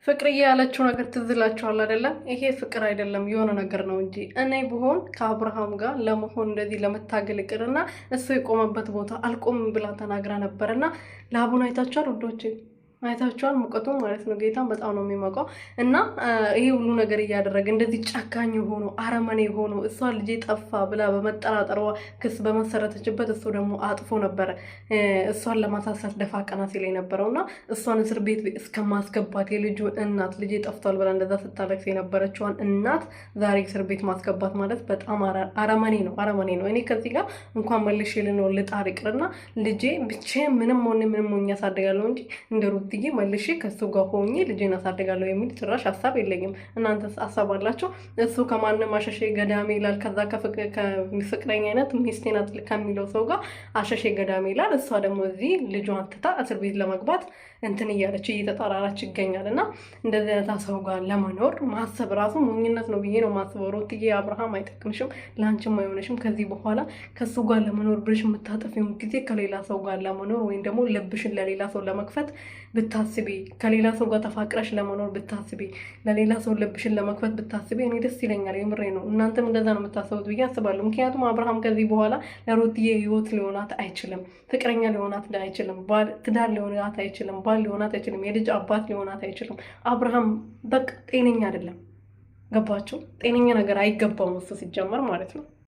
ፍቅርዬ ያለችው ነገር ትዝ ይላችኋል አይደለም? ይሄ ፍቅር አይደለም የሆነ ነገር ነው እንጂ እኔ ብሆን ከአብርሃም ጋር ለመሆን እንደዚህ ለመታገል ይቅርና እሱ የቆመበት ቦታ አልቆምም ብላ ተናግራ ነበርና ላቡን አይታችኋል ውዶቼ? አይታችኋል ሙቀቱ ማለት ነው። ጌታን በጣም ነው የሚሞቀው። እና ይሄ ሁሉ ነገር እያደረገ እንደዚህ ጨካኝ ሆኖ አረመኔ ሆኖ እሷ ልጄ ጠፋ ብላ በመጠራጠሯ ክስ በመሰረተችበት እሱ ደግሞ አጥፎ ነበረ እሷን ለማሳሰር ደፋ ቀና ሲል የነበረው እና እሷን እስር ቤት እስከማስገባት የልጁ እናት ልጄ ጠፍቷል ብላ እንደዛ ስታለቅስ የነበረችዋን እናት ዛሬ እስር ቤት ማስገባት ማለት በጣም አረመኔ ነው፣ አረመኔ ነው። እኔ ከዚህ ጋር እንኳን መልሼ ልኖር ልጣር ይቅርና ልጄ ብቻዬን ምንም ሆነ ምንም ሆኜ አሳድጋለሁ እንጂ እንደ ሩትዬ መልሼ ከእሱ ጋር ሆኜ ልጄን አሳድጋለሁ የሚል ጭራሽ ሀሳብ የለኝም። እናንተ ሀሳብ አላቸው? እሱ ከማንም አሸሼ ገዳሜ ይላል። ከዛ ከፍቅረኛ አይነት ሚስቴ ናት ከሚለው ሰው ጋር አሸሼ ገዳሜ ይላል። እሷ ደግሞ እዚህ ልጇን ትታ እስር ቤት ለመግባት እንትን እያለች እየተጠራራች ይገኛል። እና እንደዚህ አይነት ሰው ጋር ለመኖር ማሰብ ራሱ ሞኝነት ነው ብዬ ነው ማስበው። ሩትዬ አብርሃም አይጠቅምሽም፣ ለአንቺም አይሆነሽም። ከዚህ በኋላ ከእሱ ጋር ለመኖር ብለሽ የምታጠፊውን ጊዜ ከሌላ ሰው ጋር ለመኖር ወይም ደግሞ ልብሽን ለሌላ ሰው ለመክፈት ብታስቢ፣ ከሌላ ሰው ጋር ተፋቅረሽ ለመኖር ብታስቢ፣ ለሌላ ሰው ልብሽን ለመክፈት ብታስቢ እኔ ደስ ይለኛል። የምሬ ነው። እናንተም እንደዛ ነው የምታስቡት ብዬ አስባለሁ። ምክንያቱም አብርሃም ከዚህ በኋላ ለሩትዬ ህይወት ሊሆናት አይችልም። ፍቅረኛ ሊሆናት አይችልም። ትዳር ሊሆናት አይችልም። ባል ሊሆናት አይችልም። የልጅ አባት ሊሆናት አይችልም። አብርሃም በቃ ጤነኛ አይደለም። ገባችሁ? ጤነኛ ነገር አይገባውም እሱ ሲጀመር ማለት ነው።